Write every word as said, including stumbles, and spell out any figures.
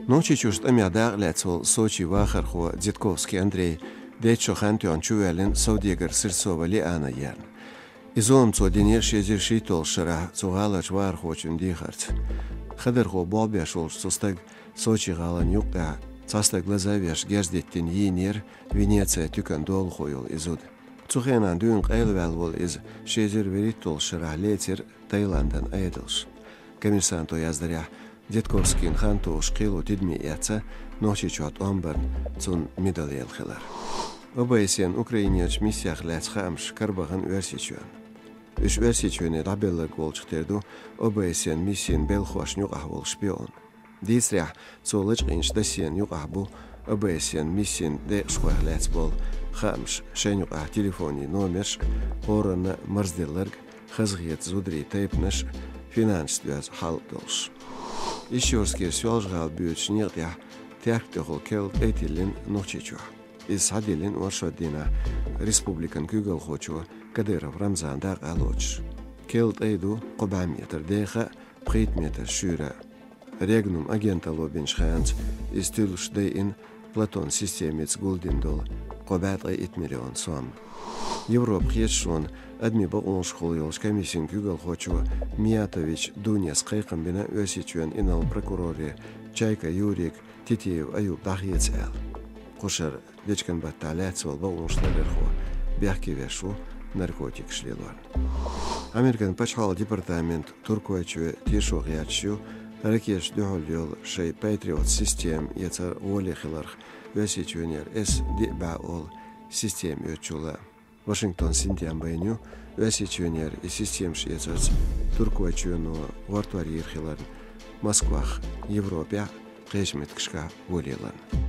Нохчийчохь тӀамехь дакъа лаьцна волу Сочи вахархо Дзитковский Андрей деччо хан тоьхна чувоьллина Совдегар-Сырцова Лиана ерна. И зулам цо динера ши эзар шийтталгӀачу шарахь цу гӀаларчу вахархочун дехарца. Хадархо болх беш волчу цу стага Сочи-гӀалин юккъехь цхьа стаг лазавеш герз диттина йийнера Венецин туьканан долахо йолу и зуда. Цу хенахь дуьйна къайлаваьлла волу иза ши эзар вуьрхӀитталгӀачу шарахь лецира Таиландан Ӏедалша. Коммерсанто яздарехь, Дзитковскийна хан тухуш кхело тидаме эцна Нохчийчохь тӀом барна цунна медаль елла хилар. ОБСЕ-н Украинерчу миссех лаьцна хаамаш карабахана Оьрсийчоьнна. Уьш Оьрсийчоьне дӀабелларг волчух тера ду ОБСЕ-н миссин белхахошна юкъахь волу шпион. Дийцарехь, цо лачкъийначу досьен юкъахь бу ОБСЕ-н миссин декъашхойх лаьцна болу хаамаш, шайна юкъахь телефонийн номерш, хӀоранна марзделларг, хазахета зударийн тайпанаш, финансашца доьзна хьал долуш. Исчурскера Соьлжа-ГӀала боьдучу некъа тӀехь теркан тӀехула керла тӀай тиллина Нохчийчохь. Иза схьадиллина оршот дийнахь республикан куьйгалхочо Кадыров Рамзана дакъа а лоцуш. Керла тӀай ду кхо бӀе метр деха а, пхийтта метр шуьйра а. Регнум агенталло бинчу хенахь иза туьллуш дайина Платон системица гулдина долу кхо бӀе ткъе итт миллион сом. Европан хеташонан адамийн бакъонашкахула йолчу комиссин куьйгалхочо Миятович Дуньяс кхайкхам бина Оьрсийчоьнан инарла прокуроре Чайка Юрига Титиев Аюба дӀахеца аьлла. Кху шарахь дечкен баттахь лаьцна волу бакъонаш ларъярхо бехке веш ву наркотикаш лелорна. Американ пачхьалкхан департамент Туркойчоь тешо гӀерташ ю ракеташна дуьхьал йолу шайн Патриот система эцар гӀоле хиларх Оьрсийчоьнера С диъ бӀе олу система оьцучул а. Вашингтон синтем байна ю Оьрсийчоьнера и системаш эцарца Туркойчоьно гӀортор йийр хиларна, Москвах Европехь а, кхечу меттигашкахь а гӀоле ларна.